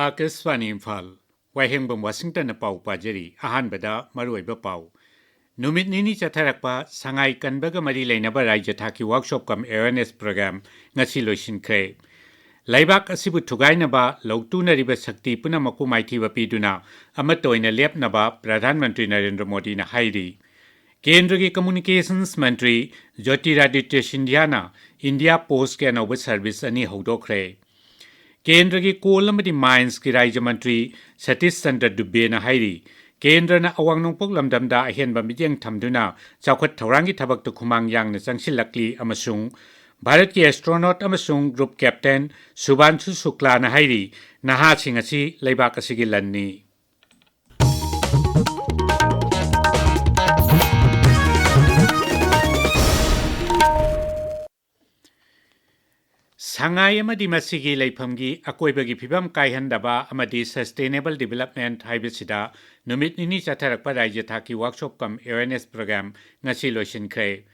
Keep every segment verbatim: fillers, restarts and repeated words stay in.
ꯑꯥꯀꯥꯁꯕꯥꯅꯤ ꯏꯝꯐꯥꯜ꯫ ꯋꯥꯍꯦꯡꯕꯝ ꯋꯥꯁꯤꯡꯇꯟꯅ ꯄꯥꯎ ꯄꯥꯖꯔꯤ꯫ ꯑꯍꯥꯟꯕꯗ ꯃꯔꯨꯑꯣꯏꯕ ꯄꯥꯎ꯫ ꯅꯨꯃꯤꯠ ꯅꯤꯅꯤ ꯆꯠꯊꯔꯛꯄ ꯁꯉꯥꯏ ꯀꯟꯕꯒ ꯃꯔꯤ ꯂꯩꯅꯕ ꯔꯥꯖ꯭ꯌ ꯊꯥꯛꯀꯤ ꯋꯥꯔꯛꯁꯣꯞ ꯀꯝ ꯑꯦꯋꯦꯔꯅꯦꯁ ꯄ꯭ꯔꯣꯒ꯭ꯔꯥꯝ ꯉꯁꯤ ꯂꯣꯏꯁꯤꯟꯈ꯭ꯔꯦ꯫ ꯂꯩꯕꯥꯛ ꯑꯁꯤꯕꯨ ꯊꯨꯒꯥꯏꯅꯕ ꯂꯧꯇꯨꯅꯔꯤꯕ ꯁꯛꯇꯤ ꯄꯨꯝꯅꯃꯛꯄꯨ ꯃꯥꯏꯊꯤꯕ ꯄꯤꯗꯨꯅ ꯑꯃꯠꯇ ꯑꯣꯏꯅ ꯂꯦꯞꯅꯕ ꯄ꯭ꯔꯙꯥꯟ ꯃꯟꯇ꯭ꯔꯤ ꯅꯔꯦꯟꯗ꯭ꯔ ꯃꯣꯗꯤꯅ ꯍꯥꯏꯔꯤ꯫ ꯀꯦꯟꯗ꯭ꯔꯒꯤ ꯀꯝꯃ꯭ꯌꯨꯅꯤꯀꯦꯁꯟꯁ ꯃꯟꯇ꯭ꯔꯤ ꯖꯣꯇꯤꯔꯥꯗꯤꯇ꯭ꯌ ꯁꯤꯟꯙꯤꯌꯥꯅ ꯏꯟꯗꯤꯌꯥ ꯄꯣꯁ꯭ꯠꯀꯤ ꯑꯅꯧꯕ ꯁꯔꯚꯤꯁ ꯑꯅꯤ ꯍꯧꯗꯣꯛꯈ꯭ꯔꯦ꯫ ꯀꯦꯟꯗ꯭ꯔꯒꯤ ꯀꯣꯜ ꯑꯃꯗꯤ ꯃꯥꯏꯟꯁꯀꯤ ꯔꯥꯖ꯭ꯌ ꯃꯟꯇ꯭ꯔꯤ ꯁꯇꯤꯁ ꯆꯟꯗ꯭ꯔ ꯗꯨꯕꯦꯅ ꯍꯥꯏꯔꯤ, ꯀꯦꯟꯗ꯭ꯔꯅ ꯑꯋꯥꯡ ꯅꯣꯡꯄꯣꯛ ꯂꯝꯗꯝꯗ ꯑꯍꯦꯟꯕ ꯃꯤꯠꯌꯦꯡ ꯊꯝꯗꯨꯅ ꯆꯥꯎꯈꯠ ꯊꯧꯔꯥꯡꯒꯤ ꯊꯕꯛꯇ ꯈꯨꯃꯥꯡ ꯌꯥꯡꯅ ꯆꯪꯁꯤꯜꯂꯛꯂꯤ ꯑꯃꯁꯨꯡ ꯚꯥꯔꯠꯀꯤ ꯑꯦꯁꯇ꯭ꯔꯣꯅꯣꯠ ꯑꯃꯁꯨꯡ ꯒ꯭ꯔꯨꯞ ꯀꯦꯞꯇꯦꯟ ꯁꯨꯚꯥꯟꯁꯨ ꯁꯨꯀ꯭ꯂꯥꯅ ꯍꯥꯏꯔꯤ, ꯅꯍꯥꯁꯤꯡ ꯑꯁꯤ ꯂꯩꯕꯥꯛ ꯑꯁꯤꯒꯤ ꯂꯟꯅꯤ꯫ ꯁꯉꯥꯏ ꯑꯃꯗꯤ ꯃꯁꯤꯒꯤ ꯂꯩꯐꯝꯒꯤ ꯑꯀꯣꯏꯕꯒꯤ ꯐꯤꯕꯝ ꯀꯥꯏꯍꯟꯗꯕ ꯑꯃꯗꯤ ꯁꯁꯇꯦꯅꯦꯕꯜ ꯗꯤꯕꯦꯂꯞꯃꯦꯟꯠ ꯍꯥꯏꯕꯁꯤꯗ ꯅꯨꯃꯤꯠ ꯅꯤꯅꯤ ꯆꯠꯊꯔꯛꯄ ꯔꯥꯖ꯭ꯌ ꯊꯥꯛꯀꯤ ꯋꯥꯔꯛꯁꯣꯞ ꯀꯝ ꯑꯦꯋꯦꯔꯅꯦꯁ ꯄ꯭ꯔꯣꯒ꯭ꯔꯥꯝ ꯉꯁꯤ ꯂꯣꯏꯁꯤꯟꯈ꯭ꯔꯦ꯫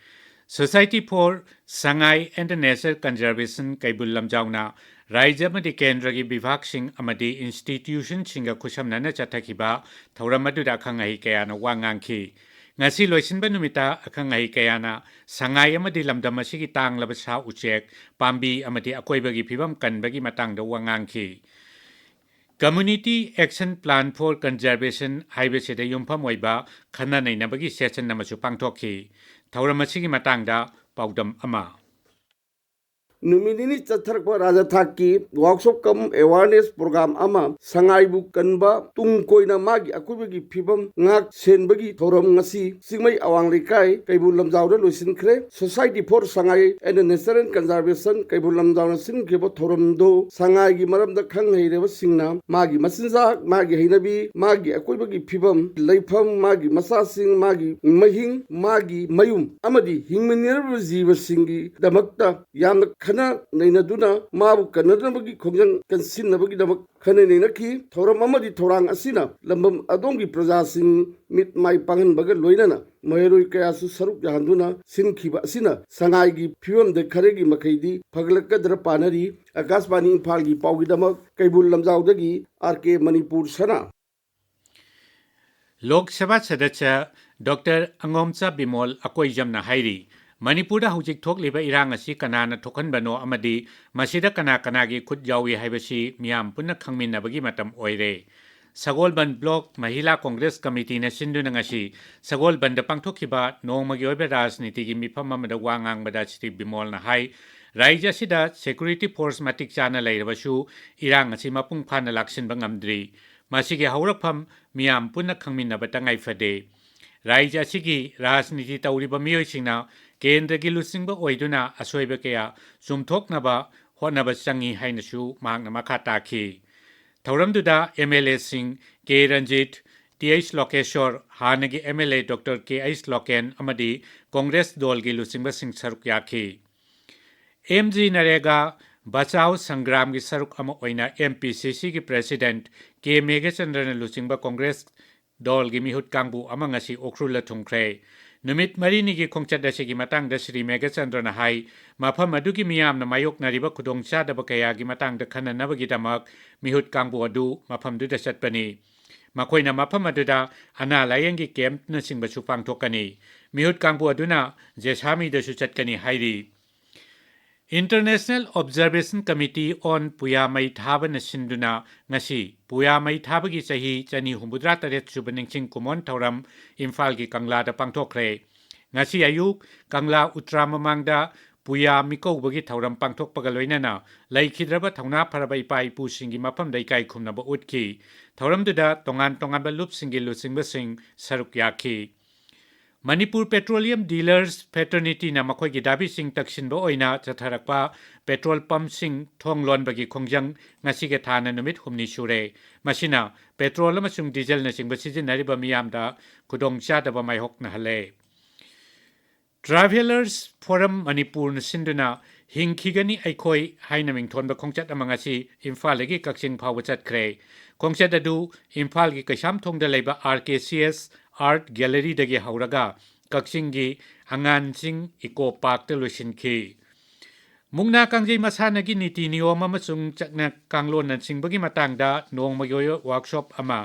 Society for Sangai and the nature conservation Keibul ꯂꯝꯖꯥꯎꯅ ꯔꯥꯖ꯭ꯌ ꯑꯃꯗꯤ ꯀꯦꯟꯗ꯭ꯔꯒꯤ ꯕꯤꯚꯥꯒꯁꯤꯡ ꯑꯃꯗꯤ ꯏꯟꯁꯇꯤꯇ꯭ꯌꯨꯁꯟꯁꯤꯡꯒ ꯈꯨꯠꯁꯝꯅꯅ ꯆꯠꯊꯈꯤꯕ ꯊꯧꯔꯝ ꯑꯗꯨꯗ ꯑꯈꯪ ꯑꯍꯩ ꯀꯌꯥꯅ ꯋꯥ ꯉꯥꯡꯈꯤ꯫ ꯉꯁꯤ ꯂꯣꯏꯁꯤꯟꯕ ꯅꯨꯃꯤꯠꯇ ꯑꯈꯪ ꯑꯍꯩ ꯀꯌꯥꯅ ꯁꯉꯥꯏ ꯑꯃꯗꯤ ꯂꯝꯗꯝ ꯑꯁꯤꯒꯤ ꯇꯥꯡꯂꯕ ꯁꯥ ꯎꯆꯦꯛ, ꯄꯥꯝꯕꯤ ꯑꯃꯗꯤ ꯑꯀꯣꯏꯕꯒꯤ ꯐꯤꯕꯝ ꯀꯟꯕꯒꯤ ꯃꯇꯥꯡꯗ ꯋꯥ ꯉꯥꯡꯈꯤ꯫ Community Action Plan for Conservation ꯍꯥꯏꯕꯁꯤꯗ ꯌꯨꯝꯐꯝ ꯑꯣꯏꯕ ꯈꯟꯅ ꯅꯩꯅꯕꯒꯤ ꯁꯦꯁꯟ ꯑꯃꯁꯨ ꯄꯥꯡꯊꯣꯛꯈꯤ꯫ ꯊꯧꯔꯝ ꯑꯁꯤꯒꯤ ꯃꯇꯥꯡꯗ ꯄꯥꯎꯗꯝ ꯑꯃ꯫ ꯅꯨꯃꯤꯠ ꯅꯤꯅꯤ ꯆꯠꯊꯔꯛꯄ ꯔꯥꯖ꯭ꯌ ꯊꯥꯛꯀꯤ ꯋꯥꯔꯛꯁꯣꯞ ꯀꯝ ꯑꯦꯋꯥꯔꯅꯦꯁ ꯄ꯭ꯔꯣꯒ꯭ꯔꯥꯝ ꯑꯃ ꯁꯉꯥꯏꯕꯨ ꯀꯟꯕ, ꯇꯨꯡ ꯀꯣꯏꯅ ꯃꯥꯒꯤ ꯑꯀꯣꯏꯕꯒꯤ ꯐꯤꯕꯝ ꯉꯥꯛ ꯁꯦꯟꯕꯒꯤ ꯊꯧꯔꯝ ꯉꯁꯤ ꯆꯤꯡꯃꯩ ꯑꯋꯥꯡ ꯂꯩꯀꯥꯏ ꯀꯩꯕꯨꯜ ꯂꯝꯖꯥꯎꯗ ꯂꯣꯏꯁꯤꯟꯈ꯭ꯔꯦ꯫ Society for Sangai and Natural Conservation ꯀꯩꯕꯨꯜ ꯂꯝꯖꯥꯎꯅ ꯁꯤꯟꯈꯤꯕ ꯊꯧꯔꯝꯗꯨ ꯁꯉꯥꯏꯒꯤ ꯃꯔꯝꯗ ꯈꯪ ꯍꯩꯔꯕꯁꯤꯡꯅ ꯃꯥꯒꯤ ꯃꯆꯤꯟꯖꯥꯛ, ꯃꯥꯒꯤ ꯍꯩꯅꯕꯤ, ꯃꯥꯒꯤ ꯑꯀꯣꯏꯕꯒꯤ ꯐꯤꯕꯝ, ꯂꯩꯐꯝ, ꯃꯥꯒꯤ ꯃꯆꯥꯁꯤꯡ, ꯃꯥꯒꯤ ꯃꯍꯤꯡ, ꯃꯥꯒꯤ ꯃꯌꯨꯝ ꯑꯃꯗꯤ ꯍꯤꯡꯃꯤꯟꯅꯔꯤꯕ ꯖꯤꯕꯁꯤꯡꯒꯤꯗꯃꯛꯇ ꯌꯥꯝꯅ ꯈꯟꯅ ꯅꯩꯅꯗꯨꯅ ꯃꯥꯕꯨ ꯀꯟꯅꯅꯕꯒꯤ ꯈꯣꯡꯖꯪ ꯀꯟꯁꯤꯟꯅꯕꯒꯤꯗꯃꯛ ꯈꯟꯅ ꯅꯩꯅꯈꯤ꯫ ꯊꯧꯔꯝ ꯑꯃꯗꯤ ꯊꯧꯔꯥꯡ ꯑꯁꯤꯅ ꯂꯝꯗꯝ ꯑꯗꯣꯝꯒꯤ ꯄ꯭ꯔꯖꯥꯁꯤꯡ ꯃꯤꯠ ꯃꯥꯏ ꯄꯥꯡꯍꯟꯕꯒ ꯂꯣꯏꯅꯅ ꯃꯍꯩꯔꯣꯏ ꯀꯌꯥꯁꯨ ꯁꯔꯨꯛ ꯌꯥꯍꯟꯗꯨꯅ ꯁꯤꯟꯈꯤꯕ ꯑꯁꯤꯅ ꯁꯉꯥꯏꯒꯤ ꯐꯤꯕꯝꯗ ꯈꯔꯒꯤ ꯃꯈꯩꯗꯤ ꯐꯒꯠꯂꯛꯀꯗ꯭ꯔꯥ ꯄꯥꯅꯔꯤ꯫ ꯑꯀꯥꯁꯕꯥꯅꯤ ꯏꯝꯐꯥꯜꯒꯤ ꯄꯥꯎꯒꯤꯗꯃꯛ ꯀꯩꯕꯨꯜ ꯂꯝꯖꯥꯎꯗꯒꯤ ꯑꯥꯔ ꯀꯦ ꯃꯅꯤꯄꯨꯔ ꯁꯅꯥ꯫ ꯂꯣꯛ ꯁꯚꯥ ꯁꯗꯁ꯭ꯌ ꯗꯣꯛꯇꯔ ꯑꯉꯣꯝꯆꯥ ꯕꯤꯃꯣꯜ ꯑꯀꯣꯏꯖꯝꯅ ꯍꯥꯏꯔꯤ, ꯃꯅꯤꯄꯨꯔꯗ ꯍꯧꯖꯤꯛ ꯊꯣꯛꯂꯤꯕ ꯏꯔꯥꯡ ꯑꯁꯤ ꯀꯅꯥꯅ ꯊꯣꯛꯍꯟꯕꯅꯣ ꯑꯃꯗꯤ ꯃꯁꯤꯗ ꯀꯅꯥ ꯀꯅꯥꯒꯤ ꯈꯨꯠ ꯌꯥꯎꯏ ꯍꯥꯏꯕꯁꯤ ꯃꯤꯌꯥꯝ ꯄꯨꯟꯅ ꯈꯪꯃꯤꯟꯅꯕꯒꯤ ꯃꯇꯝ ꯑꯣꯏꯔꯦ꯫ ꯁꯒꯣꯜꯕꯟ ꯕ꯭ꯂꯣꯛ ꯃꯍꯤꯂꯥ ꯀꯣꯡꯒ꯭ꯔꯦꯁ ꯀꯃꯤꯇꯤꯅ ꯁꯤꯟꯗꯨꯅ ꯉꯁꯤ ꯁꯒꯣꯜꯕꯟꯗ ꯄꯥꯡꯊꯣꯛꯈꯤꯕ ꯅꯣꯡꯃꯒꯤ ꯑꯣꯏꯕ ꯔꯥꯖꯅꯤꯇꯤꯒꯤ ꯃꯤꯐꯝ ꯑꯃꯗ ꯋꯥ ꯉꯥꯡꯕꯗ ꯁ꯭ꯔꯤ ꯕꯤꯃꯣꯜꯅ ꯍꯥꯏ, ꯔꯥꯖ꯭ꯌ ꯑꯁꯤꯗ ꯁꯦꯀ꯭ꯌꯨꯔꯤꯇꯤ ꯐꯣꯔꯁ ꯃꯇꯤꯛ ꯆꯥꯅ ꯂꯩꯔꯕꯁꯨ ꯏꯔꯥꯡ ꯑꯁꯤ ꯃꯄꯨꯡ ꯐꯥꯅ ꯂꯥꯛꯁꯤꯟꯕ ꯉꯝꯗ꯭ꯔꯤ꯫ ꯃꯁꯤꯒꯤ ꯍꯧꯔꯛꯐꯝ ꯃꯤꯌꯥꯝ ꯄꯨꯟꯅ ꯈꯪꯃꯤꯟꯅꯕ ꯇꯉꯥꯏ ꯐꯗꯦ꯫ ꯔꯥꯖ꯭ꯌ ꯑꯁꯤꯒꯤ ꯔꯥꯖꯅꯤꯇꯤ ꯇꯧꯔꯤꯕ ꯃꯤꯑꯣꯏꯁꯤꯡꯅ ꯀꯦꯟꯗ꯭ꯔꯒꯤ ꯂꯨꯆꯤꯡꯕ ꯑꯣꯏꯗꯨꯅ ꯑꯁꯣꯏꯕ ꯀꯌꯥ ꯆꯨꯝꯊꯣꯛꯅꯕ ꯍꯣꯠꯅꯕ ꯆꯪꯏ ꯍꯥꯏꯅꯁꯨ ꯃꯍꯥꯛꯅ ꯃꯈꯥ ꯇꯥꯈꯤ꯫ ꯊꯧꯔꯝꯗꯨꯗ ꯑꯦꯝ ꯑꯦꯜ ꯑꯦꯁꯤꯡ ꯀꯦ ꯔꯟꯖꯤꯠ, ꯇꯤ ꯑꯩꯆ ꯂꯣꯀꯦꯁꯣꯔ, ꯍꯥꯟꯅꯒꯤ M L A doctor K H local ꯑꯃꯗꯤ ꯀꯣꯡꯒ꯭ꯔꯦꯁ ꯗꯣꯜꯒꯤ ꯂꯨꯆꯤꯡꯕꯁꯤꯡ ꯁꯔꯨꯛ ꯌꯥꯈꯤ꯫ ꯑꯦꯝ ꯖꯤ ꯅꯔꯦꯒꯥ ꯕꯆꯥꯎ ꯁꯪꯒ꯭ꯔꯥꯝꯒꯤ ꯁꯔꯨꯛ ꯑꯃ ꯑꯣꯏꯅ ꯑꯦꯝ ꯄꯤ ꯁꯤ ꯁꯤꯒꯤ ꯄ꯭ꯔꯦꯁꯤꯗꯦꯟꯠ ꯀꯦ ꯃꯦꯘꯆꯟꯗ꯭ꯔꯅ ꯂꯨꯆꯤꯡꯕ ꯀꯣꯡꯒ꯭ꯔꯦꯁ ꯗꯣꯜꯒꯤ ꯃꯤꯍꯨꯠ ꯀꯥꯡꯕꯨ ꯑꯃ ꯉꯁꯤ ꯎꯈ꯭ꯔꯨꯜꯗ ꯊꯨꯡꯈ꯭ꯔꯦ꯫ ꯅꯨꯃꯤꯠ ꯃꯔꯤꯅꯤꯒꯤ ꯈꯣꯡꯆꯠ ꯑꯁꯤꯒꯤ ꯃꯇꯥꯡꯗ ꯁ꯭ꯔꯤ ꯃꯦꯘꯆꯟꯗ꯭ꯔꯅ ꯍꯥꯏ, ꯃꯐꯝ ꯑꯗꯨꯒꯤ ꯃꯤꯌꯥꯝꯅ ꯃꯥꯌꯣꯛꯅꯔꯤꯕ ꯈꯨꯗꯣꯡꯆꯥꯗꯕ ꯀꯌꯥꯒꯤ ꯃꯇꯥꯡꯗ ꯈꯟꯅꯅꯕꯒꯤꯗꯃꯛ ꯃꯤꯍꯨꯠ ꯀꯥꯡꯕꯨ ꯑꯗꯨ ꯃꯐꯝꯗꯨꯗ ꯆꯠꯄꯅꯤ꯫ ꯃꯈꯣꯏꯅ ꯃꯐꯝ ꯑꯗꯨꯗ ꯑꯅꯥ ꯂꯥꯌꯦꯡꯒꯤ ꯀꯦꯝꯞꯅꯆꯤꯡꯕꯁꯨ ꯄꯥꯡꯊꯣꯛꯀꯅꯤ꯫ ꯃꯤꯍꯨꯠ ꯀꯥꯡꯕꯨ ꯑꯗꯨꯅ ꯖꯦꯁꯥꯃꯤꯗꯁꯨ ꯆꯠꯀꯅꯤ ꯍꯥꯏꯔꯤ꯫ International Observation Committee on ꯄꯨꯌꯥ ꯃꯩ ꯊꯥꯕꯅ ꯁꯤꯟꯗꯨꯅ ꯉꯁꯤ ꯄꯨꯌꯥ ꯃꯩ ꯊꯥꯕꯒꯤ ꯆꯍꯤ ꯆꯅꯤ ꯍꯨꯝꯐꯨꯇꯔꯥ ꯇꯔꯦꯠ ꯁꯨꯕ ꯅꯤꯡꯁꯤꯡ ꯀꯨꯝꯑꯣꯟ ꯊꯧꯔꯝ ꯏꯝꯐꯥꯜꯒꯤ ꯀꯪꯂꯥꯗ ꯄꯥꯡꯊꯣꯛꯈ꯭ꯔꯦ꯫ ꯉꯁꯤ ꯑꯌꯨꯛ ꯀꯪꯂꯥ ꯎꯇ꯭ꯔꯥ ꯃꯃꯥꯡꯗ ꯄꯨꯌꯥ ꯃꯤꯀꯧꯕꯒꯤ ꯊꯧꯔꯝ ꯄꯥꯡꯊꯣꯛꯄꯒ ꯂꯣꯏꯅꯅ ꯂꯩꯈꯤꯗ꯭ꯔꯕ ꯊꯧꯅꯥ ꯐꯔꯕ ꯏꯄꯥ ꯏꯄꯨꯁꯤꯡꯒꯤ ꯃꯐꯝꯗ ꯏꯀꯥꯏ ꯈꯨꯝꯅꯕ ꯎꯠꯈꯤ꯫ ꯊꯧꯔꯝꯗꯨꯗ ꯇꯣꯉꯥꯟ ꯇꯣꯉꯥꯟꯕ ꯂꯨꯞꯁꯤꯡꯒꯤ ꯂꯨꯆꯤꯡꯕꯁꯤꯡ ꯁꯔꯨꯛ ꯌꯥꯈꯤ꯫ ꯃꯅꯤꯄꯨꯔ ꯄꯦꯇ꯭ꯔꯣꯂꯤꯌꯝ ꯗꯤꯂꯔꯁ ꯐꯦꯇꯔꯅꯤꯇꯤꯅ ꯃꯈꯣꯏꯒꯤ ꯗꯥꯕꯤꯁꯤꯡ ꯇꯛꯁꯤꯟꯕ ꯑꯣꯏꯅ ꯆꯠꯊꯔꯛꯄ ꯄꯦꯇ꯭ꯔꯣꯜ ꯄꯝꯞꯁꯤꯡ ꯊꯣꯡ ꯂꯣꯟꯕꯒꯤ ꯈꯣꯡꯖꯪ ꯉꯁꯤꯒꯤ ꯊꯥꯅ ꯅꯨꯃꯤꯠ ꯍꯨꯝꯅꯤ ꯁꯨꯔꯦ꯫ ꯃꯁꯤꯅ ꯄꯦꯇ꯭ꯔꯣꯜ ꯑꯃꯁꯨꯡ ꯗꯤꯖꯜꯅꯆꯤꯡꯕ ꯁꯤꯖꯤꯟꯅꯔꯤꯕ ꯃꯤꯌꯥꯝꯗ ꯈꯨꯗꯣꯡꯆꯥꯗꯕ ꯃꯥꯌꯣꯛꯅꯍꯜꯂꯦ꯫ ꯇ꯭ꯔꯥꯚꯦꯂꯔꯁ ꯐꯣꯔꯝ ꯃꯅꯤꯄꯨꯔꯅ ꯁꯤꯟꯗꯨꯅ ꯍꯤꯡꯈꯤꯒꯅꯤ ꯑꯩꯈꯣꯏ ꯍꯥꯏꯅ ꯃꯤꯡꯊꯣꯟꯕ ꯈꯣꯡꯆꯠ ꯑꯃ ꯉꯁꯤ ꯏꯝꯐꯥꯜꯗꯒꯤ ꯀꯛꯆꯤꯡ ꯐꯥꯎꯕ ꯆꯠꯈ꯭ꯔꯦ꯫ ꯈꯣꯡꯆꯠ ꯑꯗꯨ ꯏꯝꯐꯥꯜꯒꯤ ꯀꯩꯁꯥꯝꯊꯣꯡꯗ ꯂꯩꯕ R K C S Art Galleryꯗꯒꯤ ꯍꯧꯔꯒ ꯀꯛꯆꯤꯡꯒꯤ ꯑꯉꯥꯟꯁꯤꯡ ꯏꯀꯣ ꯄꯥꯔꯛꯇ ꯂꯣꯏꯁꯤꯟꯈꯤ꯫ ꯃꯨꯛꯅꯥ ꯀꯥꯡꯖꯩ ꯃꯁꯥꯟꯅꯒꯤ ꯅꯤꯇꯤ ꯅꯤꯌꯣꯝ ꯑꯃꯁꯨꯡ ꯆꯠꯅ ꯀꯥꯡꯂꯣꯟꯅꯆꯤꯡꯕꯒꯤ ꯃꯇꯥꯡꯗ ꯅꯣꯡꯃꯒꯤ ꯑꯣꯏꯕ ꯋꯥꯔꯛꯁꯣꯞ ꯑꯃ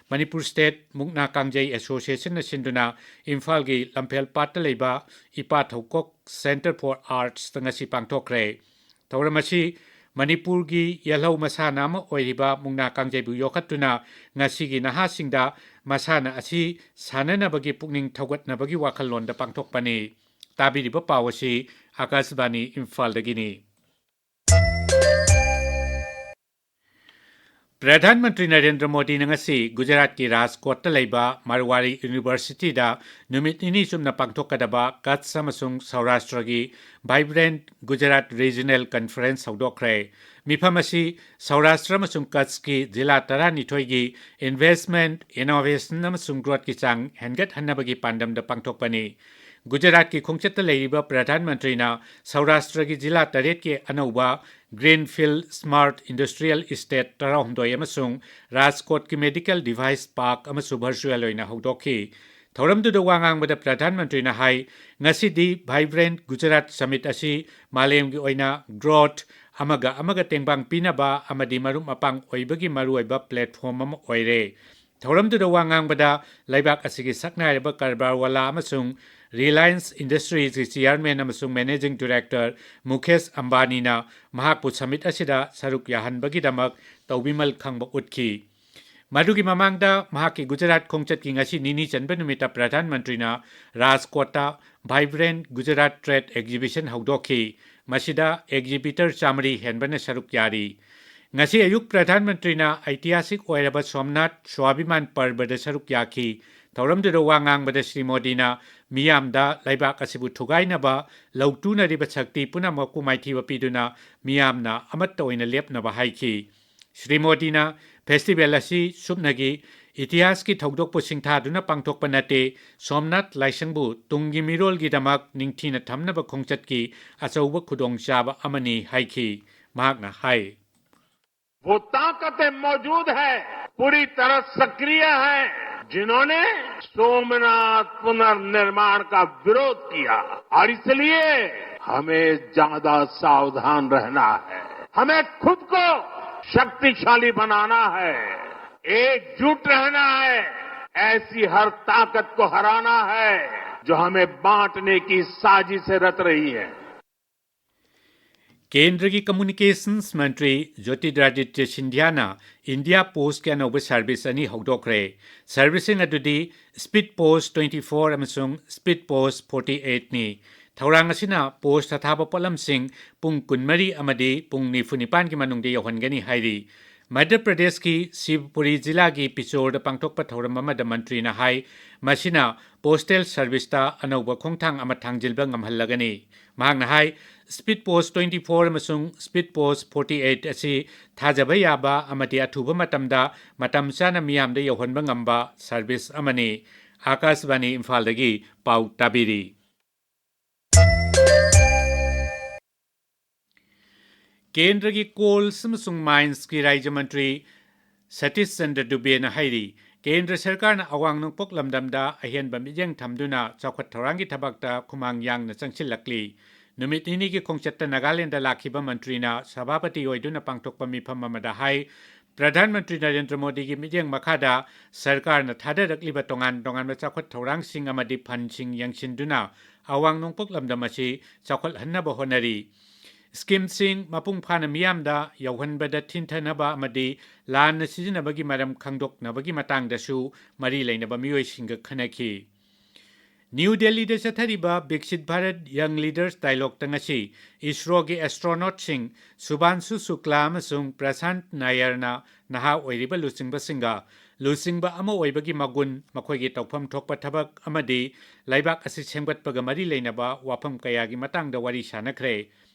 ꯃꯅꯤꯄꯨꯔ ꯁ꯭ꯇꯦꯠ ꯃꯨꯛꯅꯥ ꯀꯥꯡꯖꯩ ꯑꯦꯁꯣꯁꯤꯌꯦꯁꯟꯅ ꯁꯤꯟꯗꯨꯅ ꯏꯝꯐꯥꯜꯒꯤ ꯂꯝꯐꯦꯜ ꯄꯥꯠꯇ ꯂꯩꯕ ꯏꯄꯥ ꯊꯧꯀꯣꯛ Centre for Artsꯇ ꯉꯁꯤ ꯄꯥꯡꯊꯣꯛꯈ꯭ꯔꯦ꯫ ꯊꯧꯔꯝ ꯑꯁꯤ ꯃꯅꯤꯄꯨꯔꯒꯤ ꯌꯦꯜꯍꯧ ꯃꯁꯥꯟꯅ ꯑꯃ ꯑꯣꯏꯔꯤꯕ ꯃꯨꯛꯅꯥ ꯀꯥꯡꯖꯩꯕꯨ ꯌꯣꯛꯈꯠꯇꯨꯅ ꯉꯁꯤꯒꯤ ꯅꯍꯥꯁꯤꯡꯗ ꯃꯁꯥꯟꯅ ꯑꯁꯤ ꯁꯥꯟꯅꯅꯕꯒꯤ ꯄꯨꯛꯅꯤꯡ ꯊꯧꯒꯠꯅꯕꯒꯤ ꯋꯥꯈꯜꯂꯣꯟꯗ ꯄꯥꯡꯊꯣꯛꯄꯅꯤ꯫ ꯇꯥꯕꯤꯔꯤꯕ ꯄꯥꯎ ꯑꯁꯤ ꯑꯥꯀꯥꯁꯕꯥꯅꯤ ꯏꯝꯐꯥꯜꯗꯒꯤꯅꯤ꯫ ꯄ꯭ꯔꯙꯥꯟ ꯃꯟꯇ꯭ꯔꯤ ꯅꯔꯦꯟꯗ꯭ꯔ ꯃꯣꯗꯤꯅ ꯉꯁꯤ ꯒꯨꯖꯔꯥꯠꯀꯤ ꯔꯥꯖꯀꯣꯠꯇ ꯂꯩꯕ ꯃꯥꯔꯋꯥꯔꯤ ꯌꯨꯅꯤꯚꯔꯁꯤꯇꯤꯗ ꯅꯨꯃꯤꯠ ꯅꯤꯅꯤ ꯆꯨꯞꯅ ꯄꯥꯡꯊꯣꯛꯀꯗꯕ ꯀꯠꯁ ꯑꯃꯁꯨꯡ ꯁꯧꯔꯥꯁꯇ꯭ꯔꯒꯤ Vibrant Gujarat Regional Conference ꯍꯧꯗꯣꯛꯈ꯭ꯔꯦ꯫ ꯃꯤꯐꯝ ꯑꯁꯤ ꯁꯧꯔꯥꯁꯇ꯭ꯔ ꯑꯃꯁꯨꯡ ꯀꯠꯁꯀꯤ ꯖꯤꯂꯥ ꯇꯔꯥꯅꯤꯊꯣꯏꯒꯤ investment, innovation ꯑꯃꯁꯨꯡ growthꯀꯤ ꯆꯥꯡ ꯍꯦꯟꯒꯠꯍꯟꯅꯕꯒꯤ ꯄꯥꯟꯗꯝꯗ ꯄꯥꯡꯊꯣꯛꯄꯅꯤ꯫ ꯒꯨꯖꯔꯥꯠꯀꯤ ꯈꯣꯡꯆꯠꯇ ꯂꯩꯔꯤꯕ ꯄ꯭ꯔꯙꯥꯟ ꯃꯟꯇ꯭ꯔꯤꯅ ꯁꯧꯔꯥꯁꯇ꯭ꯔꯒꯤ ꯖꯤꯂꯥ ꯇꯔꯦꯠꯀꯤ ꯑꯅꯧꯕ Greenfield Smart Industrial Estate ꯇꯔꯥꯍꯨꯝꯗꯣꯏ ꯑꯃꯁꯨꯡ ꯔꯥꯖꯀꯣꯠꯀꯤ medical device park ꯑꯃꯁꯨ virtual ꯑꯣꯏꯅ ꯍꯧꯗꯣꯛꯈꯤ꯫ ꯊꯧꯔꯝꯗꯨꯗ ꯋꯥ ꯉꯥꯡꯕꯗ ꯄ꯭ꯔꯙꯥꯟ ꯃꯟꯇ꯭ꯔꯤꯅ ꯍꯥꯏ, ꯉꯁꯤꯗꯤ Vibrant Gujarat Summit ꯑꯁꯤ ꯃꯥꯂꯦꯝꯒꯤ ꯑꯣꯏꯅ growth, ꯑꯃꯒ ꯑꯃꯒ ꯇꯦꯡꯕꯥꯡ ꯄꯤꯅꯕ ꯑꯃꯗꯤ ꯃꯔꯨꯞ ꯃꯄꯥꯡ ꯑꯣꯏꯕꯒꯤ ꯃꯔꯨꯑꯣꯏꯕ platform ꯑꯃ ꯑꯣꯏꯔꯦ꯫ ꯊꯧꯔꯝꯗꯨꯗ ꯋꯥ ꯉꯥꯡꯕꯗ ꯂꯩꯕꯥꯛ ꯑꯁꯤꯒꯤ ꯁꯛꯅꯥꯏꯔꯕ ꯀꯔꯕꯥꯔ ꯋꯥꯂꯥ ꯑꯃꯁꯨꯡ Reliance Industriesꯀꯤ chairman ꯑꯃꯁꯨꯡ managing director ꯃꯨꯀꯦꯁ ꯑꯝꯕꯥꯅꯤꯅ ꯃꯍꯥꯛꯄꯨ summit ꯑꯁꯤꯗ ꯁꯔꯨꯛ ꯌꯥꯍꯟꯕꯒꯤꯗꯃꯛ ꯇꯧꯕꯤꯃꯜ ꯈꯪꯕ ꯎꯠꯈꯤ꯫ ꯃꯗꯨꯒꯤ ꯃꯃꯥꯡꯗ ꯃꯍꯥꯛꯀꯤ ꯒꯨꯖꯔꯥꯠ ꯈꯣꯡꯆꯠꯀꯤ ꯉꯁꯤ ꯅꯤꯅꯤ ꯆꯟꯕ ꯅꯨꯃꯤꯠꯇ ꯄ꯭ꯔꯙꯥꯟ ꯃꯟꯇ꯭ꯔꯤꯅ ꯔꯥꯖꯀꯣꯠꯇ Vibrant Gujarat Trade Exhibition ꯍꯧꯗꯣꯛꯈꯤ꯫ ꯃꯁꯤꯗ exhibitor ꯆꯥꯃꯔꯤ ꯍꯦꯟꯕꯅ ꯁꯔꯨꯛ ꯌꯥꯔꯤ꯫ ꯉꯁꯤ ꯑꯌꯨꯛ ꯄ꯭ꯔꯙꯥꯟ ꯃꯟꯇ꯭ꯔꯤꯅ ꯑꯩꯇꯤꯍꯥꯁꯤꯛ ꯑꯣꯏꯔꯕ ꯁꯣꯝꯅꯥꯊ ꯁ꯭ꯋꯥꯚꯤꯃꯥꯟ ꯄꯔꯕꯗ ꯁꯔꯨꯛ ꯌꯥꯈꯤ꯫ ꯊꯧꯔꯝꯗꯨꯗ ꯋꯥ ꯉꯥꯡꯕꯗ ꯁ꯭ꯔꯤ ꯃꯣꯗꯤꯅ ꯃꯤꯌꯥꯝꯗ ꯂꯩꯕꯥꯛ ꯑꯁꯤꯕꯨ ꯊꯨꯒꯥꯏꯅꯕ ꯂꯧꯇꯨꯅꯔꯤꯕ ꯁꯛꯇꯤ ꯄꯨꯝꯅꯃꯛꯄꯨ ꯃꯥꯏꯊꯤꯕ ꯄꯤꯗꯨꯅ ꯃꯤꯌꯥꯝꯅ ꯑꯃꯠꯇ ꯑꯣꯏꯅ ꯂꯦꯞꯅꯕ ꯍꯥꯏꯈꯤ꯫ ꯁ꯭ꯔꯤ ꯃꯣꯗꯤꯅ festival ꯑꯁꯤ ꯁꯨꯞꯅꯒꯤ ꯏꯇꯤꯍꯥꯁꯀꯤ ꯊꯧꯗꯣꯛꯄꯨ ꯁꯤꯡꯊꯥꯗꯨꯅ ꯄꯥꯡꯊꯣꯛꯄ ꯅꯠꯇꯦ, ꯁꯣꯝꯅꯥꯊ ꯂꯥꯏꯁꯪꯕꯨ ꯇꯨꯡꯒꯤ ꯃꯤꯔꯣꯜꯒꯤꯗꯃꯛ ꯅꯤꯡꯊꯤꯅ ꯊꯝꯅꯕ ꯈꯣꯡꯆꯠꯀꯤ ꯑꯆꯧꯕ ꯈꯨꯗꯣꯡꯆꯥꯕ ꯑꯃꯅꯤ ꯍꯥꯏꯈꯤ꯫ ꯃꯍꯥꯛꯅ ꯍꯥꯏ, वो ताकतें मौजूद है, पूरी तरह सक्रिय है, जिन्होंने सोमनाथ पुनर्निर्माण का विरोध किया और इसलिए हमें ज्यादा सावधान रहना है। हमें खुद को शक्तिशाली बनाना है, एकजुट रहना है, ऐसी हर ताकत को हराना है जो हमें बांटने की साजिशें रच रही है। ꯀꯦꯟꯗ꯭ꯔꯒꯤ ꯀꯝꯃ꯭ꯌꯨꯅꯤꯀꯦꯁꯟꯁ ꯃꯟꯇ꯭ꯔꯤ ꯖꯣꯇꯤꯔꯥꯗꯤꯇ꯭ꯌ ꯁꯤꯟꯙ꯭ꯌꯥꯅ ꯏꯟꯗꯤꯌꯥ ꯄꯣꯁꯀꯤ ꯑꯅꯧꯕ ꯁꯔꯚꯤꯁ ꯑꯅꯤ ꯍꯧꯗꯣꯛꯈ꯭ꯔꯦ꯫ ꯁꯔꯚꯤꯁꯁꯤꯡ ꯑꯗꯨꯗꯤ ꯁ꯭ꯄꯤꯗ ꯄꯣꯁ twenty four ꯑꯃꯁꯨꯡ ꯁ꯭ꯄꯤꯗ ꯄꯣꯁ forty eightꯅꯤ꯫ ꯊꯧꯔꯥꯡ ꯑꯁꯤꯅ ꯄꯣꯁꯇ ꯊꯥꯕ ꯄꯣꯠꯂꯝꯁꯤꯡ ꯄꯨꯡ ꯀꯨꯟꯃꯔꯤ ꯑꯃꯗꯤ ꯄꯨꯡ ꯅꯤꯐꯨ ꯅꯤꯄꯥꯟꯒꯤ ꯃꯅꯨꯡꯗ ꯌꯧꯍꯟꯒꯅꯤ ꯍꯥꯏꯔꯤ꯫ ꯃꯙ꯭ꯌ ꯄ꯭ꯔꯗꯦꯁꯀꯤ ꯁꯤꯕꯄꯨꯔꯤ ꯖꯤꯂꯥꯒꯤ ꯄꯤꯆꯣꯔꯗ ꯄꯥꯡꯊꯣꯛꯄ ꯊꯧꯔꯝ ꯑꯃꯗ ꯃꯟꯇ꯭ꯔꯤꯅ ꯍꯥꯏ, ꯃꯁꯤꯅ ꯄꯣꯁꯇꯦꯜ ꯁꯔꯚꯤꯁꯇ ꯑꯅꯧꯕ ꯈꯣꯡꯊꯥꯡ ꯑꯃ ꯊꯥꯡꯖꯤꯟꯕ ꯉꯝꯍꯜꯂꯒꯅꯤ꯫ ꯃꯍꯥꯛꯅ ꯍꯥꯏ, ꯁ꯭ꯄꯤꯗ ꯄꯣꯁ twenty four ꯑꯃꯁꯨꯡ ꯁ꯭ꯄꯤꯗ ꯄꯣꯁ forty eight ꯑꯁꯤ ꯊꯥꯖꯕ ꯌꯥꯕ ꯑꯃꯗꯤ ꯑꯊꯨꯕ ꯃꯇꯝꯗ ꯃꯇꯝ ꯆꯥꯅ ꯃꯤꯌꯥꯝꯗ ꯌꯧꯍꯟꯕ ꯉꯝꯕ ꯁꯔꯚꯤꯁ ꯑꯃꯅꯤ꯫ ꯑꯥꯀꯥꯁꯕꯥꯅꯤ ꯏꯝꯐꯥꯜꯗꯒꯤ ꯄꯥꯎ ꯇꯥꯕꯤꯔꯤ꯫ ꯀꯦꯟꯗ꯭ꯔꯒꯤ ꯀꯣꯜꯁ ꯑꯃꯁꯨꯡ ꯃꯥꯏꯟꯁꯀꯤ ꯔꯥꯖ꯭ꯌ ꯃꯟꯇ꯭ꯔꯤ ꯁꯇꯤꯁ ꯆꯟꯗ꯭ꯔ ꯗꯨꯕꯦꯅ ꯍꯥꯏꯔꯤ, ꯀꯦꯟꯗ꯭ꯔ ꯁꯔꯀꯥꯔꯅ ꯑꯋꯥꯡ ꯅꯣꯡꯄꯣꯛ ꯂꯝꯗꯝꯗ ꯑꯍꯦꯟꯕ ꯃꯤꯠꯌꯦꯡ ꯊꯝꯗꯨꯅ ꯆꯥꯎꯈꯠ ꯊꯧꯔꯥꯡꯒꯤ ꯊꯕꯛꯇ ꯈꯨꯃꯥꯡ ꯌꯥꯡꯅ ꯆꯪꯁꯤꯜꯂꯛꯂꯤ꯫ ꯅꯨꯃꯤꯠ ꯅꯤꯅꯤꯒꯤ ꯈꯣꯡꯆꯠꯇ ꯅꯥꯒꯥꯂꯦꯟꯗ ꯂꯥꯛꯈꯤꯕ ꯃꯟꯇ꯭ꯔꯤꯅ ꯁꯚꯥꯄꯇꯤ ꯑꯣꯏꯗꯨꯅ ꯄꯥꯡꯊꯣꯛꯄ ꯃꯤꯐꯝ ꯑꯃꯗ ꯍꯥꯏ, ꯄ꯭ꯔꯙꯥꯟ ꯃꯟꯇ꯭ꯔꯤ ꯅꯔꯦꯟꯗ꯭ꯔ ꯃꯣꯗꯤꯒꯤ ꯃꯤꯠꯌꯦꯡ ꯃꯈꯥꯗ ꯁꯔꯀꯥꯔꯅ ꯊꯥꯗꯔꯛꯂꯤꯕ ꯇꯣꯉꯥꯟ ꯇꯣꯉꯥꯟꯕ ꯆꯥꯎꯈꯠ ꯊꯧꯔꯥꯡꯁꯤꯡ ꯑꯃꯗꯤ ꯐꯟꯁꯤꯡ ꯌꯦꯡꯁꯤꯟꯗꯨꯅ ꯑꯋꯥꯡ ꯅꯣꯡꯄꯣꯛ ꯂꯝꯗꯝ ꯑꯁꯤ ꯆꯥꯎꯈꯠꯍꯟꯅꯕ ꯍꯣꯠꯅꯔꯤ꯫ ꯁ꯭ꯀꯤꯝꯁꯤꯡ ꯃꯄꯨꯡ ꯐꯥꯅ ꯃꯤꯌꯥꯝꯗ ꯌꯧꯍꯟꯕꯗ ꯊꯤꯟꯊꯅꯕ ꯑꯃꯗꯤ ꯂꯥꯟꯅ ꯁꯤꯖꯤꯟꯅꯕꯒꯤ ꯃꯔꯝ ꯈꯪꯗꯣꯛꯅꯕꯒꯤ ꯃꯇꯥꯡꯗꯁꯨ ꯃꯔꯤ ꯂꯩꯅꯕ ꯃꯤꯑꯣꯏꯁꯤꯡꯒ ꯈꯟꯅꯈꯤ꯫ ꯅ꯭ꯌꯨ ꯗꯦꯜꯂꯤꯗ ꯆꯠꯊꯔꯤꯕ ꯕꯤꯛꯁꯤꯠ ꯚꯥꯔꯠ ꯌꯪ ꯂꯤꯗꯔꯁ ꯗꯥꯏꯂꯣꯒꯇ ꯉꯁꯤ ꯏꯁꯔꯣꯒꯤ ꯑꯦꯁꯇ꯭ꯔꯣꯅꯣꯠꯁꯤꯡ ꯁꯨꯚꯥꯟꯁꯨ ꯁꯨꯀ꯭ꯂꯥ ꯑꯃꯁꯨꯡ ꯄ꯭ꯔꯁꯥꯟꯠ ꯅꯥꯌꯔꯅ ꯅꯍꯥ ꯑꯣꯏꯔꯤꯕ ꯂꯨꯆꯤꯡꯕꯁꯤꯡꯒ ꯂꯨꯆꯤꯡꯕ ꯑꯃ ꯑꯣꯏꯕꯒꯤ ꯃꯒꯨꯟ, ꯃꯈꯣꯏꯒꯤ ꯇꯧꯐꯝ ꯊꯣꯛꯄ ꯊꯕꯛ ꯑꯃꯗꯤ ꯂꯩꯕꯥꯛ ꯑꯁꯤ ꯁꯦꯝꯒꯠꯄꯒ ꯃꯔꯤ ꯂꯩꯅꯕ ꯋꯥꯐꯝ ꯀꯌꯥꯒꯤ ꯃꯇꯥꯡꯗ ꯋꯥꯔꯤ ꯁꯥꯅꯈ꯭ꯔꯦ꯫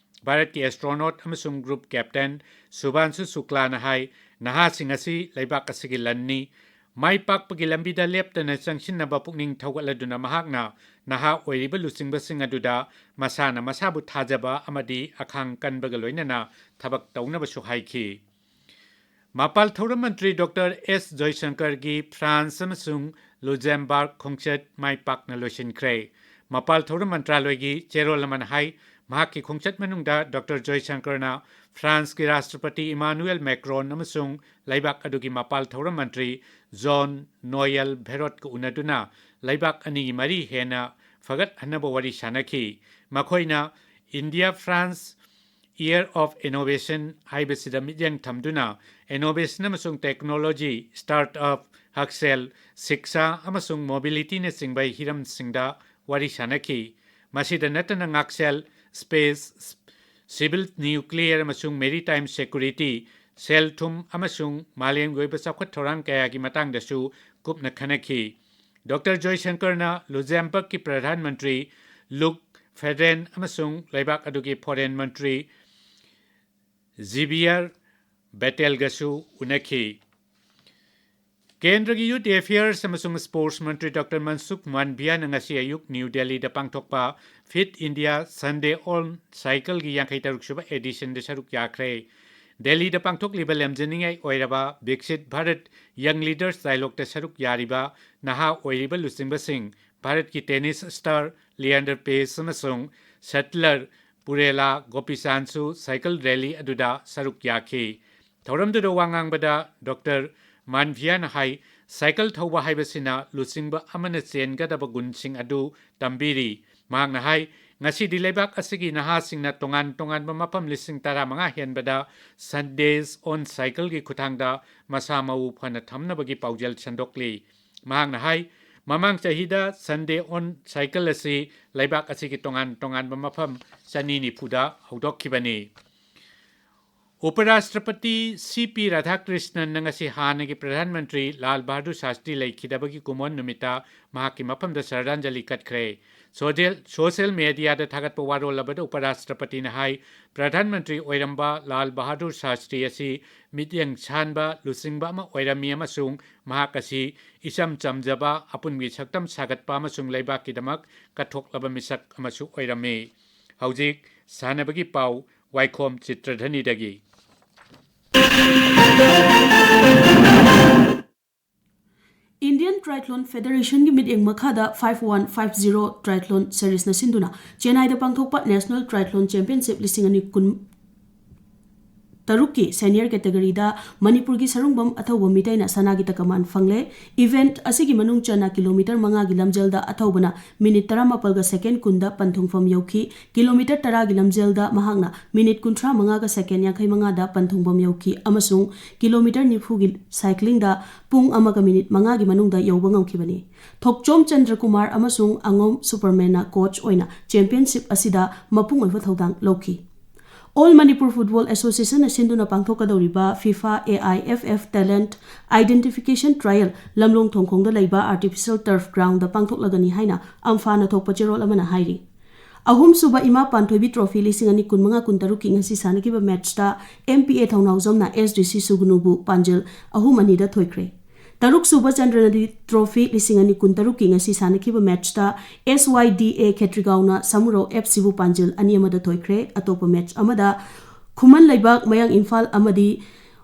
ꯚꯥꯔꯠꯀꯤ ꯑꯦꯁꯇ꯭ꯔꯣꯅꯣꯠ ꯑꯃꯁꯨꯡ ꯒ꯭ꯔꯨꯞ ꯀꯦꯞꯇꯦꯟ ꯁꯨꯚꯥꯟꯁꯨ ꯁꯨꯀ꯭ꯂꯥꯅ ꯍꯥꯏ, ꯅꯍꯥꯁꯤꯡ ꯑꯁꯤ ꯂꯩꯕꯥꯛ ꯑꯁꯤꯒꯤ ꯂꯟꯅꯤ꯫ ꯃꯥꯏ ꯄꯥꯛꯄꯒꯤ ꯂꯝꯕꯤꯗ ꯂꯦꯞꯇꯅ ꯆꯪꯁꯤꯟꯅꯕ ꯄꯨꯛꯅꯤꯡ ꯊꯧꯒꯠꯂꯗꯨꯅ ꯃꯍꯥꯛꯅ ꯅꯍꯥ ꯑꯣꯏꯔꯤꯕ ꯂꯨꯆꯤꯡꯕꯁꯤꯡ ꯑꯗꯨꯗ ꯃꯁꯥꯅ ꯃꯁꯥꯕꯨ ꯊꯥꯖꯕ ꯑꯃꯗꯤ ꯑꯈꯥꯡ ꯀꯟꯕꯒ ꯂꯣꯏꯅꯅ ꯊꯕꯛ ꯇꯧꯅꯕꯁꯨ ꯍꯥꯏꯈꯤ꯫ ꯃꯄꯥꯜ ꯊꯧꯔꯝ ꯃꯟꯇ꯭ꯔꯤ ꯗꯣꯛꯇꯔ ꯑꯦꯁ ꯖꯣꯏꯁꯪꯀꯔꯒꯤ ꯐ꯭ꯔꯥꯟꯁ ꯑꯃꯁꯨꯡ ꯂꯨꯖꯦꯝꯕꯥꯔꯒ ꯈꯣꯡꯆꯠ ꯃꯥꯏ ꯄꯥꯛꯅ ꯂꯣꯏꯁꯤꯟꯈ꯭ꯔꯦ꯫ ꯃꯄꯥꯜ ꯊꯧꯔꯝ ꯃꯟꯇ꯭ꯔꯥꯂꯣꯏꯒꯤ ꯆꯦꯔꯣꯜ ꯑꯃꯅ ꯍꯥꯏ, ꯃꯍꯥꯛꯀꯤ ꯈꯣꯡꯆꯠ ꯃꯅꯨꯡꯗ ꯗꯣꯛꯇꯔ ꯖꯣꯏꯁꯪꯀꯔꯅ ꯐ꯭ꯔꯥꯟꯁꯀꯤ ꯔꯥꯁꯇ꯭ꯔꯄꯇꯤ ꯏꯃꯥꯅꯨꯑꯦꯜ ꯃꯦꯀ꯭ꯔꯣꯟ ꯑꯃꯁꯨꯡ ꯂꯩꯕꯥꯛ ꯑꯗꯨꯒꯤ ꯃꯄꯥꯜ ꯊꯧꯔꯝ ꯃꯟꯇ꯭ꯔꯤ ꯖꯣꯟ ꯅꯣꯌꯦꯜ ꯚꯦꯔꯣꯠꯀ ꯎꯅꯗꯨꯅ ꯂꯩꯕꯥꯛ ꯑꯅꯤꯒꯤ ꯃꯔꯤ ꯍꯦꯟꯅ ꯐꯒꯠꯍꯟꯅꯕ ꯋꯥꯔꯤ ꯁꯥꯅꯈꯤ꯫ ꯃꯈꯣꯏꯅ India France Year of Innovation ꯍꯥꯏꯕꯁꯤꯗ ꯃꯤꯠꯌꯦꯡ ꯊꯝꯗꯨꯅ innovation ꯑꯃꯁꯨꯡ technology, startup, ꯍꯛꯁꯦꯜ, ꯁꯤꯛꯁꯥ ꯑꯃꯁꯨꯡ mobility ꯅꯆꯤꯡꯕ ꯍꯤꯔꯝꯁꯤꯡꯗ ꯋꯥꯔꯤ ꯁꯥꯅꯈꯤ꯫ ꯃꯁꯤꯗ ꯅꯠꯇꯅ ꯉꯥꯛꯁꯦꯜ, space, civil nuclear ꯑꯃꯁꯨꯡ maritime security, ꯁꯦꯜ ꯊꯨꯝ ꯑꯃꯁꯨꯡ ꯃꯥꯂꯦꯝꯒꯤ ꯑꯣꯏꯕ ꯆꯥꯎꯈꯠ ꯊꯧꯔꯥꯡ ꯀꯌꯥꯒꯤ ꯃꯇꯥꯡꯗꯁꯨ ꯀꯨꯞꯅ ꯈꯟꯅꯈꯤ꯫ ꯗꯣꯛꯇꯔ ꯖꯣꯏꯁꯪꯀꯔꯅ ꯂꯨꯖꯦꯝꯕꯔꯒꯀꯤ ꯄ꯭ꯔꯙꯥꯟ ꯃꯟꯇ꯭ꯔꯤ ꯂꯨꯛ ꯐꯦꯗ꯭ꯔꯦꯟ ꯑꯃꯁꯨꯡ ꯂꯩꯕꯥꯛ ꯑꯗꯨꯒꯤ foreign ꯃꯟꯇ꯭ꯔꯤ ꯖꯤꯕꯤꯌꯔ ꯕꯦꯇꯦꯜꯒꯁꯨ ꯎꯅꯈꯤ꯫ ꯀꯦꯟꯗ꯭ꯔꯒꯤ Youth Affairs ꯑꯃꯁꯨꯡ Sports ꯃꯟꯇ꯭ꯔꯤ ꯗꯣꯛꯇꯔ ꯃꯟꯁꯨꯈ ꯃꯥꯟꯚꯤꯌꯥꯅ ꯉꯁꯤ ꯑꯌꯨꯛ ꯅ꯭ꯌꯨ ꯗꯦꯜꯂꯤꯗ ꯄꯥꯡꯊꯣꯛꯄ Fit India Sunday on Cycleꯒꯤ ꯌꯥꯡꯈꯩ ꯇꯔꯨꯛ ꯁꯨꯕ editionꯗ ꯁꯔꯨꯛ ꯌꯥꯈ꯭ꯔꯦ꯫ ꯗꯦꯜꯂꯤꯗ ꯄꯥꯡꯊꯣꯛꯂꯤꯕ ꯂꯝꯖꯅꯤꯡꯉꯥꯏ ꯑꯣꯏꯔꯕ Viksit Bharat Young Leaders Dialogueꯇ ꯁꯔꯨꯛ ꯌꯥꯔꯤꯕ ꯅꯍꯥ ꯑꯣꯏꯔꯤꯕ ꯂꯨꯆꯤꯡꯕꯁꯤꯡ ꯚꯥꯔꯠꯀꯤ tennis star ꯂꯤꯌꯥꯟꯗꯔ ꯄꯦꯁ ꯑꯃꯁꯨꯡ shutler ꯄꯨꯔꯦꯂꯥ ꯒꯣꯄꯤꯆꯥꯟꯁꯨ cycle rally ꯑꯗꯨꯗ ꯁꯔꯨꯛ ꯌꯥꯈꯤ꯫ ꯊꯧꯔꯝꯗꯨꯗ ꯋꯥ ꯉꯥꯡꯕꯗ ꯗꯣꯛꯇꯔ ꯃꯥꯟꯚꯤꯌꯥꯅ ꯍꯥꯏ, cycle ꯊꯧꯕ ꯍꯥꯏꯕꯁꯤꯅ ꯂꯨꯆꯤꯡꯕ ꯑꯃꯅ ꯆꯦꯟꯒꯗꯕ ꯒꯨꯟꯁꯤꯡ ꯑꯗꯨ ꯇꯝꯕꯤꯔꯤ꯫ ꯃꯍꯥꯛꯅ ꯍꯥꯏ, ꯉꯁꯤꯗꯤ ꯂꯩꯕꯥꯛ ꯑꯁꯤꯒꯤ ꯅꯍꯥꯁꯤꯡꯅ ꯇꯣꯉꯥꯟ ꯇꯣꯉꯥꯟꯕ ꯃꯐꯝ ꯂꯤꯁꯤꯡ ꯇꯔꯥꯃꯉꯥ ꯍꯦꯟꯕꯗ Sundays on Cycleꯒꯤ ꯈꯨꯠꯊꯥꯡꯗ ꯃꯁꯥ ꯃꯎ ꯐꯅ ꯊꯝꯅꯕꯒꯤ ꯄꯥꯎꯖꯦꯜ ꯁꯟꯗꯣꯛꯂꯤ꯫ ꯃꯍꯥꯛꯅ ꯍꯥꯏ, ꯃꯃꯥꯡ ꯆꯍꯤꯗ Sunday on Cycle ꯑꯁꯤ ꯂꯩꯕꯥꯛ ꯑꯁꯤꯒꯤ ꯇꯣꯉꯥꯟ ꯇꯣꯉꯥꯟꯕ ꯃꯐꯝ ꯆꯅꯤ ꯅꯤꯐꯨꯗ ꯍꯧꯗꯣꯛꯈꯤꯕꯅꯤ꯫ ꯎꯄꯔꯥꯁꯇ꯭ꯔꯄꯇꯤ ꯁꯤ ꯄꯤ ꯔꯥꯙꯥꯀ꯭ꯔꯤꯁꯅꯟꯅ ꯉꯁꯤ ꯍꯥꯟꯅꯒꯤ ꯄ꯭ꯔꯙꯥꯟ ꯃꯟꯇ꯭ꯔꯤ ꯂꯥꯜ ꯕꯍꯥꯗꯨꯔ ꯁꯥꯁꯇ꯭ꯔꯤ ꯂꯩꯈꯤꯗꯕꯒꯤ ꯀꯨꯝꯑꯣꯟ ꯅꯨꯃꯤꯠꯇ ꯃꯍꯥꯛꯀꯤ ꯃꯐꯝꯗ ꯁ꯭ꯔꯗꯥꯟꯖꯂꯤ ꯀꯠꯈ꯭ꯔꯦ꯫ ꯁꯣꯗꯦꯜ-, ꯁꯣꯁꯤꯌꯦꯜ ꯃꯦꯗꯤꯌꯥꯗ ꯊꯥꯒꯠꯄ ꯋꯥꯔꯣꯜ ꯑꯃꯗ ꯎꯄꯔꯥꯁꯇ꯭ꯔꯄꯇꯤꯅ ꯍꯥꯏ, ꯄ꯭ꯔꯙꯥꯟ ꯃꯟꯇ꯭ꯔꯤ ꯑꯣꯏꯔꯝꯕ ꯂꯥꯜ ꯕꯍꯥꯗꯨꯔ ꯁꯥꯁꯇ꯭ꯔꯤ ꯑꯁꯤ ꯃꯤꯠꯌꯦꯡ ꯁꯥꯟꯕ, ꯂꯨꯆꯤꯡꯕ ꯑꯃ ꯑꯣꯏꯔꯝꯃꯤ ꯑꯃꯁꯨꯡ ꯃꯍꯥꯛ ꯑꯁꯤ ꯏꯆꯝ ꯆꯝꯖꯕ, ꯑꯄꯨꯟꯕꯒꯤ ꯁꯛꯇꯝ ꯁꯥꯒꯠꯄ ꯑꯃꯁꯨꯡ ꯂꯩꯕꯥꯛꯀꯤꯗꯃꯛ ꯀꯠꯊꯣꯛꯂꯕ ꯃꯤꯁꯛ ꯑꯃꯁꯨ ꯑꯣꯏꯔꯝꯃꯤ꯫ ꯍꯧꯖꯤꯛ ꯁꯥꯟꯅꯕꯒꯤ ꯄꯥꯎ, ꯋꯥꯏꯈꯣꯝ ꯆꯤꯇ꯭ꯔꯙꯅꯤꯗꯒꯤ꯫ Indian Triathlon Federationꯒꯤ ꯃꯤꯠꯌꯦꯡ ꯃꯈꯥꯗ five one five zero Triathlon Seriesꯅ ꯁꯤꯟꯗꯨꯅ ꯆꯦꯟꯅꯥꯏꯗ ꯄꯥꯡꯊꯣꯛꯄ National Triathlon Championship ꯂꯤꯁꯤꯡ ꯑꯅꯤ ꯀꯨꯟ ꯇꯔꯨꯛꯀꯤ senior categoryꯗ ꯃꯅꯤꯄꯨꯔꯒꯤ ꯁꯔꯨꯡꯕꯝ ꯑꯊꯧꯕ ꯃꯤꯇꯩꯅ ꯁꯅꯥꯒꯤ ꯇꯀꯃꯥꯟ ꯐꯪꯂꯦ꯫ Event ꯑꯁꯤꯒꯤ ꯃꯅꯨꯡ ꯆꯟꯅ ꯀꯤꯂꯣꯃꯤꯇꯔ ꯃꯉꯥꯒꯤ ꯂꯝꯖꯦꯜꯗ ꯑꯊꯧꯕꯅ ꯃꯤꯅꯤꯠ ꯇꯔꯥꯃꯥꯄꯜꯒ second ꯀꯨꯟꯗ ꯄꯟꯊꯨꯡꯐꯝ ꯌꯧꯈꯤ꯫ ꯀꯤꯂꯣꯃꯤꯇꯔ ꯇꯔꯥꯒꯤ ꯂꯝꯖꯦꯜꯗ ꯃꯍꯥꯛꯅ ꯃꯤꯅꯤꯠ ꯀꯨꯟꯊ꯭ꯔꯥ ꯃꯉꯥꯒ second ꯌꯥꯡꯈꯩ ꯃꯉꯥꯗ ꯄꯟꯊꯨꯡꯐꯝ ꯌꯧꯈꯤ ꯑꯃꯁꯨꯡ ꯀꯤꯂꯣꯃꯤꯇꯔ ꯅꯤꯐꯨꯒꯤ cyclingꯗ ꯄꯨꯡ ꯑꯃꯒ ꯃꯤꯅꯤꯠ ꯃꯉꯥꯒꯤ ꯃꯅꯨꯡꯗ ꯌꯧꯕ ꯉꯝꯈꯤꯕꯅꯤ꯫ ꯊꯣꯛꯆꯣꯝ ꯆꯟꯗ꯭ꯔꯀꯨꯃꯥꯔ ꯑꯃꯁꯨꯡ ꯑꯉꯣꯝ ꯁꯨꯄꯔꯃꯦꯟꯅ coach ꯑꯣꯏꯅ championship ꯑꯁꯤꯗ ꯃꯄꯨꯡ ꯑꯣꯏꯕ ꯊꯧꯗꯥꯡ ꯂꯧꯈꯤ꯫ All Manipur Football Associationꯅ ꯁꯤꯟꯗꯨꯅ ꯄꯥꯡꯊꯣꯛꯀꯗꯧꯔꯤꯕ FIFA AIFF Talent Identification Trial ꯂꯝꯂꯣꯡ ꯊꯣꯡꯈꯣꯡꯗ ꯂꯩꯕ artificial turf groundꯗ ꯄꯥꯡꯊꯣꯛꯂꯒꯅꯤ ꯍꯥꯏꯅ ꯑꯝꯐꯥꯅ ꯊꯣꯛꯄ ꯆꯦꯔꯣꯜ ꯑꯃꯅ ꯍꯥꯏꯔꯤ꯫ ꯑꯍꯨꯝꯁꯨꯕ ꯏꯃꯥ ꯄꯥꯟꯊꯣꯏꯕꯤ trophy ꯂꯤꯁꯤꯡ ꯑꯅꯤ ꯀꯨꯟꯃꯉꯥ ꯀꯨꯟꯇꯔꯨꯛꯀꯤ ꯉꯁꯤ ꯁꯥꯟꯅꯈꯤꯕ matchꯇ MPA ꯊꯧꯅꯥꯎꯖꯝꯅ SDC ꯁꯨꯒꯅꯨꯕꯨ ꯄꯥꯟꯖꯤꯜ ꯑꯍꯨꯝ ꯑꯅꯤꯗ ꯊꯣꯏꯈ꯭ꯔꯦ꯫ ꯇꯔꯨꯛꯁꯨꯕ ꯆꯟꯗ꯭ꯔꯅꯗꯤ trophy ꯂꯤꯁꯤꯡ ꯑꯅꯤ ꯀꯨꯟꯇꯔꯨꯛꯀꯤ ꯉꯁꯤ ꯁꯥꯟꯅꯈꯤꯕ matchꯇ SYDA ꯈꯦꯇ꯭ꯔꯤꯒꯥꯎꯅ ꯁꯃꯨꯔꯧ FCꯕꯨ ꯄꯥꯟꯖꯤꯜ ꯑꯅꯤ ꯑꯃꯗ ꯊꯣꯏꯈ꯭ꯔꯦ꯫ ꯑꯇꯣꯞꯄ match ꯑꯃꯗ ꯈꯨꯃꯟ ꯂꯩꯕꯥꯛ ꯃꯌꯥꯡ ꯏꯝꯐꯥꯜ ꯑꯃꯗꯤ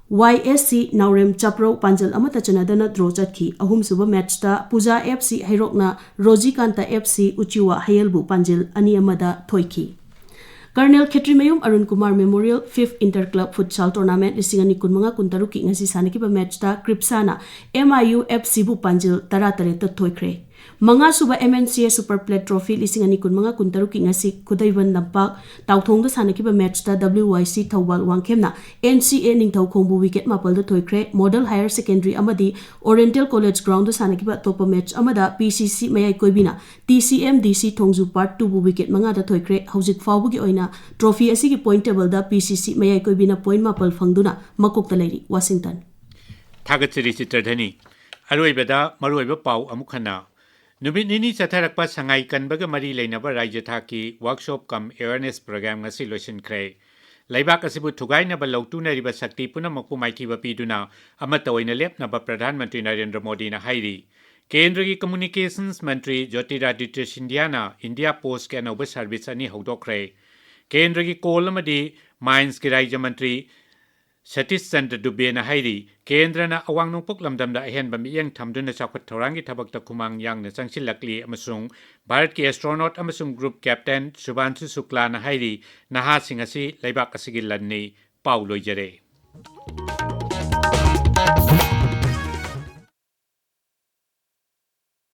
YSC ꯅꯥꯎꯔꯦꯝ ꯆꯥꯄ꯭ꯔꯧ ꯄꯥꯟꯖꯜ ꯑꯃꯠꯇ ꯆꯟꯅꯗꯅ draw ꯆꯠꯈꯤ꯫ ꯑꯍꯨꯝꯁꯨꯕ matchꯇ ꯄꯨꯖꯥ FC ꯍꯩꯔꯣꯛꯅ ꯔꯣꯖꯤꯀꯥꯟꯇ FC ꯎꯆꯤꯋꯥ ꯍꯌꯦꯜꯕꯨ ꯄꯥꯟꯖꯤꯜ ꯑꯅꯤ ꯑꯃꯗ ꯊꯣꯏꯈꯤ꯫ Colonel ꯈꯦꯇ꯭ꯔꯤꯃꯌꯨꯝ Arun Kumar Memorial fifth Inter Club Futsal Tournament ꯂꯤꯁꯤꯡ ꯑꯅꯤ ꯀꯨꯟꯃꯉꯥ ꯀꯨꯟꯇꯔꯨꯛꯀꯤ ꯉꯁꯤ ꯁꯥꯟꯅꯈꯤꯕ matchꯇ ꯀ꯭ꯔꯤꯞꯁꯥꯅ MIU FCꯕꯨ ꯄꯥꯟꯖꯤꯜ ꯇꯔꯥꯇꯔꯦꯠꯇ ꯊꯣꯏꯈ꯭ꯔꯦ꯫ ꯃꯉꯥꯁꯨꯕ MNCA Super Plate Trophy ꯂꯤꯁꯤꯡ ꯑꯅꯤ ꯀꯨꯟꯃꯉꯥ ꯀꯨꯟꯇꯔꯨꯛꯀꯤ ꯉꯁꯤ ꯈꯨꯗꯩꯕꯟ ꯂꯝꯄꯥꯛ ꯇꯥꯎꯊꯣꯡꯗ ꯁꯥꯟꯅꯈꯤꯕ matchꯇ WYC ꯊꯧꯕꯥꯜ ꯋꯥꯡꯈꯦꯝꯅ NCA ꯅꯤꯡꯊꯧꯈꯣꯡꯕꯨ wicket ꯃꯥꯄꯜꯗ ꯊꯣꯏꯈ꯭ꯔꯦ꯫ Model Higher Secondary ꯑꯃꯗꯤ Oriental College groundꯗ ꯁꯥꯟꯅꯈꯤꯕ ꯑꯇꯣꯞꯄ match ꯑꯃꯗ PCC ꯃꯌꯥꯏ ꯀꯣꯏꯕꯤꯅ TCMDC ꯊꯣꯡꯖꯨ Part twoꯕꯨ wicket ꯃꯉꯥꯗ ꯊꯣꯏꯈ꯭ꯔꯦ꯫ ꯍꯧꯖꯤꯛ ꯐꯥꯎꯕꯒꯤ ꯑꯣꯏꯅ trophy ꯑꯁꯤꯒꯤ point tableꯗ PCC ꯃꯌꯥꯏ ꯀꯣꯏꯕꯤꯅ point ꯃꯥꯄꯜ ꯐꯪꯗꯨꯅ ꯃꯀꯣꯛꯇ ꯂꯩꯔꯤ꯫ ꯋꯥꯁꯤꯡꯇꯟ꯫ ꯊꯥꯒꯠꯆꯔꯤ ꯆꯤꯇ꯭ꯔꯙꯅꯤ꯫ ꯑꯔꯣꯏꯕꯗ ꯃꯔꯨꯑꯣꯏꯕ ꯄꯥꯎ ꯑꯃꯨꯛ ꯍꯟꯅ꯫ ꯅꯨꯃꯤꯠ ꯅꯤꯅꯤ ꯆꯠꯊꯔꯛꯄ ꯁꯉꯥꯏ ꯀꯟꯕꯒ ꯃꯔꯤ ꯂꯩꯅꯕ ꯔꯥꯖ꯭ꯌ ꯊꯥꯛꯀꯤ workshop cum awareness program ꯉꯁꯤ ꯂꯣꯏꯁꯤꯟꯈ꯭ꯔꯦ꯫ ꯂꯩꯕꯥꯛ ꯑꯁꯤꯕꯨ ꯊꯨꯒꯥꯏꯅꯕ ꯂꯧꯇꯨꯅꯔꯤꯕ ꯁꯛꯇꯤ ꯄꯨꯝꯅꯃꯛꯄꯨ ꯃꯥꯏꯊꯤꯕ ꯄꯤꯗꯨꯅ ꯑꯃꯠꯇ ꯑꯣꯏꯅ ꯂꯦꯞꯅꯕ ꯄ꯭ꯔꯙꯥꯟ ꯃꯟꯇ꯭ꯔꯤ ꯅꯔꯦꯟꯗ꯭ꯔ ꯃꯣꯗꯤꯅ ꯍꯥꯏꯔꯤ꯫ ꯀꯦꯟꯗ꯭ꯔꯒꯤ communications ꯃꯟꯇ꯭ꯔꯤ ꯖꯣꯇꯤꯔꯥꯗꯤꯇ꯭ꯌ ꯁꯤꯟꯙꯤꯌꯥꯅ ꯏꯟꯗꯤꯌꯥ ꯄꯣꯁꯀꯤ ꯑꯅꯧꯕ service ꯑꯅꯤ ꯍꯧꯗꯣꯛꯈ꯭ꯔꯦ꯫ ꯀꯦꯟꯗ꯭ꯔꯒꯤ coal ꯑꯃꯗꯤ minesꯀꯤ ꯔꯥꯖ꯭ꯌ ꯃꯟꯇ꯭ꯔꯤ ꯁꯇꯤꯁ ꯆꯟꯗ꯭ꯔ ꯗꯨꯕꯦꯅ ꯍꯥꯏꯔꯤ, ꯀꯦꯟꯗ꯭ꯔꯅ ꯑꯋꯥꯡ ꯅꯣꯡꯄꯣꯛ ꯂꯝꯗꯝꯗ ꯑꯍꯦꯟꯕ ꯃꯤꯠꯌꯦꯡ ꯊꯝꯗꯨꯅ ꯆꯥꯎꯈꯠ ꯊꯧꯔꯥꯡꯒꯤ ꯊꯕꯛꯇ ꯈꯨꯃꯥꯡ ꯌꯥꯡꯅ ꯆꯪꯁꯤꯜꯂꯛꯂꯤ ꯑꯃꯁꯨꯡ ꯚꯥꯔꯠꯀꯤ astronaut ꯑꯃꯁꯨꯡ group captain ꯁꯨꯚꯥꯟꯁꯨ ꯁꯨꯀ꯭ꯂꯥꯅ ꯍꯥꯏꯔꯤ, ꯅꯍꯥꯁꯤꯡ ꯑꯁꯤ ꯂꯩꯕꯥꯛ ꯑꯁꯤꯒꯤ ꯂꯟꯅꯤ꯫ ꯄꯥꯎ ꯂꯣꯏꯖꯔꯦ꯫